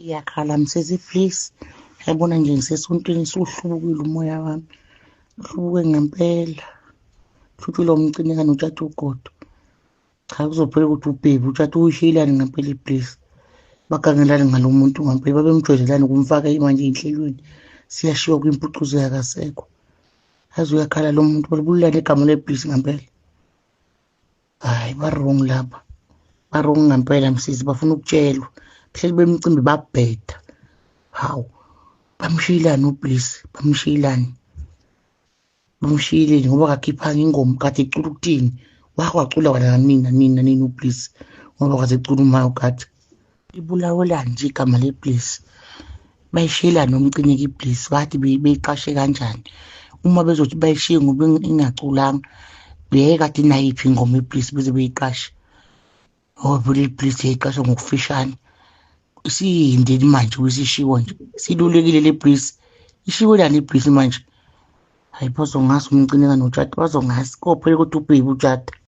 Iyakhala Msizi please. Yabona nje ngisesontweni suhlubukile umoya wami. Uhlubuke ngempela. Hlutshulwa umcineka noTshata ugodo. Cha, kuzophela ukuthi ubhebhi uTshata uyishiyelani ngempela ibliss. Bagangelani ngalo muntu ngempela, babemjwayelelani ukumfaka manje ey'nhlelweni. Siyashiwa kwimpucuzo yakasekho. Aze uyakhala lo muntu, balibulala igama lebliss ngempela. Hhayi, ba-wrong laba. Ba-wrong ngempela Msizi, bafuna ukutshelwa. Bahleli bemicimbi babheda. Hawu, bamshiyelani uBliss, bamshiyelani? Bamshiyeleni ngoba akakhiphanga ingoma, kade ecula ukuthini? Wake wacula wena nanini nanini nanini uBliss, ngoba kade ecula uma ukade. Ibulawelani nje igama leBliss? Bayishiyelani nomcineka iBliss? Bathi beyiqashe kanjani? Uma bezothi bayishiye ngoba ingaculanga, beyekade inayiphi ingoma iBliss beze beyiqashe? Ngoba phela iBliss yayiqashwa ngokufishane. Isiyindini manje kwisishiwo nje, silulekile le Bliss. Ishiwelani iBliss manje? Hayi, bazongasi umcineka noTshata, bazongasi. Kophela ukuthi ubhebe uTshata.